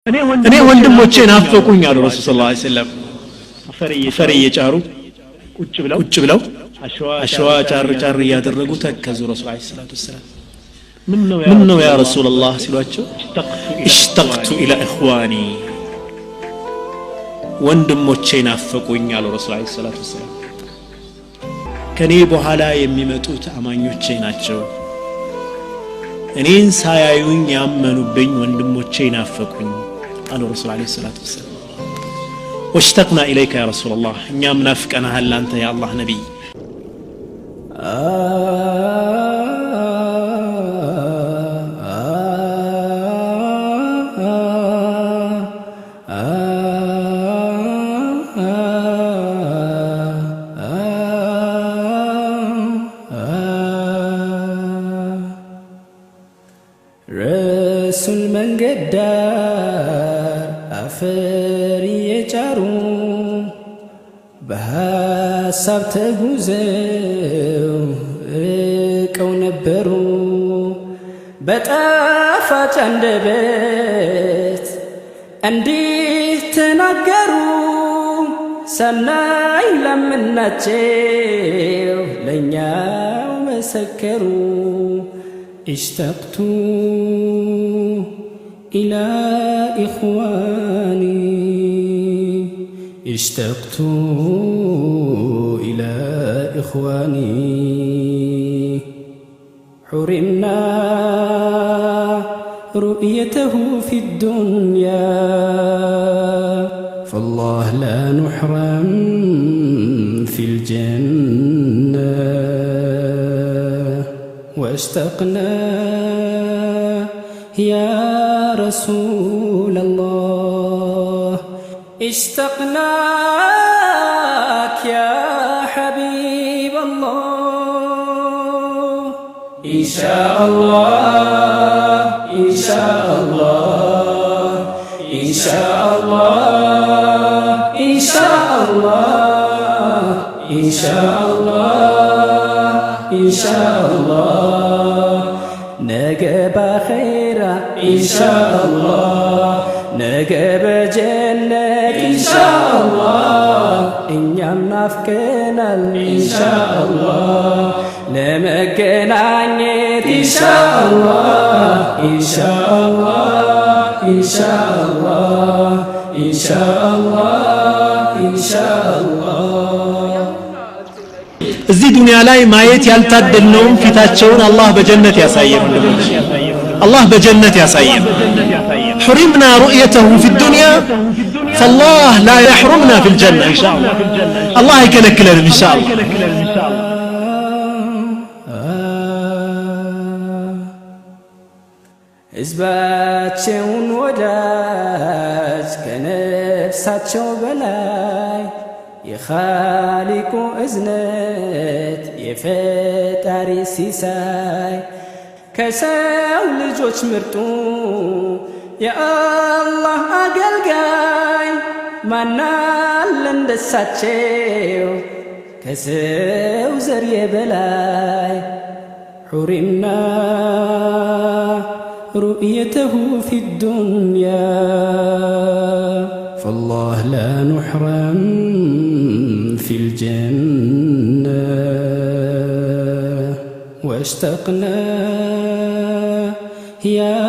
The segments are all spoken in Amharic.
እኔ ወንድሞቼ ናፈቁኝ አሉ ረሱል ሰለላሁ ዐለይሂ ወሰለም። አፈር እየጫሩ ቁጭ ብለው አሸዋ ጫር ጫር እያደረጉ ተከዙ ረሱል ዐለይሂ ሰላቱ ወሰላም። ምን ነው ያ ረሱላህ ሲሏቸው እሽተቅቱ ኢላ ኢኽዋኒ ወንድሞቼ ናፈቁኝ አሉ ረሱል ዐለይሂ ሰላቱ ወሰላም። ከኔ በኋላ የሚመጡት አማኞቼ ናቸው፣ እኔን ሳያዩኝ ያመኑብኝ ወንድሞቼ ናፈቁኝ አሉ ረሱል ዐለይሂ ሰላቱ ወሰላም። ወሽተቅና ኢለይከ ያ ረሱላህ እኛም ናፍቀናሃል አንተ የአላህ ነቢይ። ረሱል መንገድ ዳር አፈር እየጫሩ በሐሳብ ተጉዘው ርቀው ነበሩ። በጣፋጭ አንደበት እንዲህ ተናገሩ፣ ሰናይ ለምናቸው ለእኛው መሰከሩ። اشتقت إلى إخواني اشتقت إلى إخواني حرمنا رؤيته في الدنيا فالله لا نحرم في الجنة واشتقنا يا رسول الله اشتقناك يا حبيب الله إن شاء الله إن شاء الله إن شاء الله إن شاء الله إن شاء الله إن شاء الله ነገ ባኼራ ኢንሻአላህ ነገ በጀነት ኢንሻአላህ እኛም ናፍቀናል ኢንሻአላህ ለመገናኘት ኢንሻአላህ ኢንሻአላህ ኢንሻአላህ ኢንሻአላህ ኢንሻአላህ። እዚህ ዱንያ ላይ ማየት ያልታደልነውን ፊታቸውን አላህ በጀነት ያሳየን። ወንድሞች አላህ በጀነት ያሳየን። حرمنا رؤيته في الدنيا فالله لا يحرمنا في الجنة إن شاء الله። አላህ አይከለክለንም إن شاء الله። ሕዝባቸውን ወዳጅ ከነፍሳቸው በላይ የኻሊቁ እዝነት የፈጣሪ ሲሳይ ከሰው ልጆች ምርጡ የአላህ አገልጋይ ማናለ እንደሳቸው ከሰው ዘር የበላይ። حرمنا رؤيته في الدنيا فالله لا نحرم في الجنة واشتقنا يا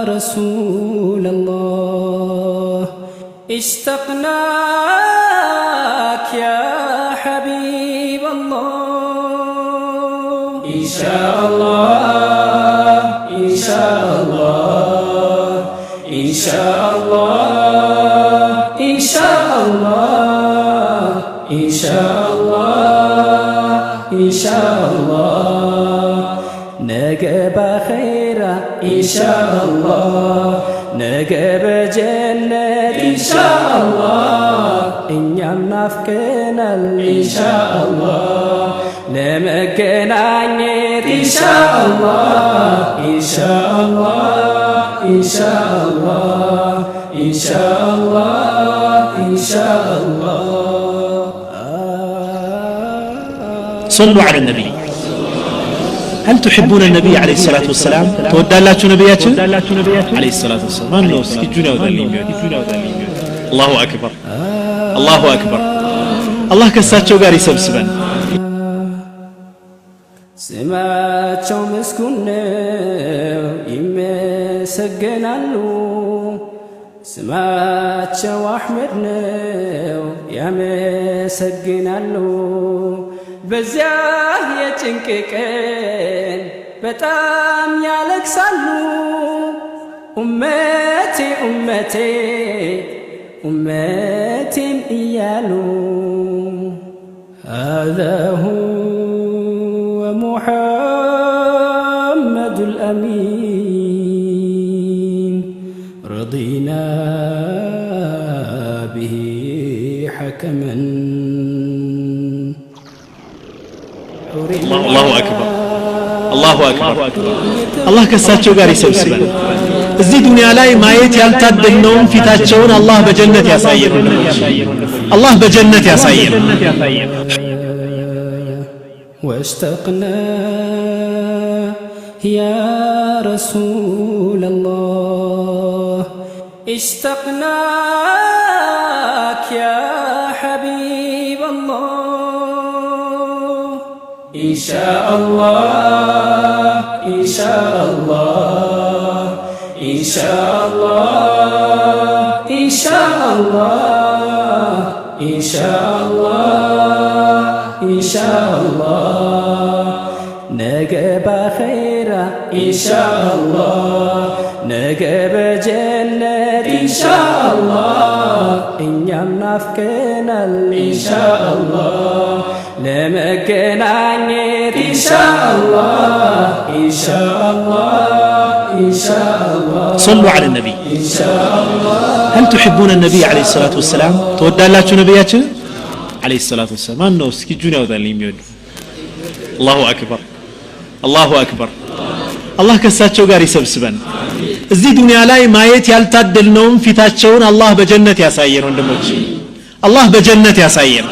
رسول الله اشتقناك يا حبيب الله إن شاء الله إن شاء الله إن شاء الله إن شاء الله إن شاء الله إن شاء الله ነገ ባኼራ ኢንሻአላህ ነገ በጀነት ኢንሻአላህ እኛም ናፍቀናል ኢንሻአላህ ለመገናኘት ኢንሻአላህ ኢንሻአላህ ኢንሻአላህ ኢንሻአላህ ኢንሻአላህ። صلوا على النبي። هل تحبون النبي عليه الصلاة والسلام? ትወዳላችሁ ነቢያችን عليه الصلاة والسلام? ማን ነው እስኪ እጁን ያውጣልኝ ቢሆን? الله أكبر፣ الله أكبر። አላህ ከእሳቸው ጋር ይሰብስበን። ስማቸው ምስጉን ነው፣ ይመሰገናሉ። ስማቸው አሕመድ ነው፣ ያመሰግናሉ። በዚያ የጭንቅ ቀን በጣም ያለቅሳሉ። ኡመቴ ኡመቴ ኡመቴም እያሉ። هذا هو محمد الأمين، رضينا به حكما. الله أكبر، الله أكبر። አላህ ከእሳቸው ጋር ይሰብስበን። እዚህ ዱንያ ላይ ማየት ያልታደልነውን ፊታቸውን አላህ በጀነት ያሳየን። ወንድሞች፣ አላህ በጀነት ያሳየን። واشتقنا يا رسول الله، اشتقناك يا حبيب الله. إن شاء الله، إن شاء الله، إن شاء الله، إن شاء الله، إن شاء الله، إن شاء الله. ነገ ባኼራ ኢንሻአላህ፣ ነገ በጀነት ኢንሻአላህ። እኛም ናፍቀናል ኢንሻአላህ ለመገናኘት ኢንሻአላህ፣ ኢንሻአላህ፣ ኢንሻአላህ። صلوا على النبي. هل تحبون النبي عليه الصلاة والسلام? ትወዳላችሁ ነቢያችን عليه الصلاة والسلام? ማን ነው እስኪ እጁን ያውጣልኝ የሚወድ? الله أكبر، الله أكبر። አላህ ከእሳቸው ጋር ይሰብስበን። እዚህ ዱንያ ላይ ማየት ያልታደልነውን ፊታቸውን አላህ በጀነት ያሳየን። ወንድሞች፣ አላህ በጀነት ያሳየን።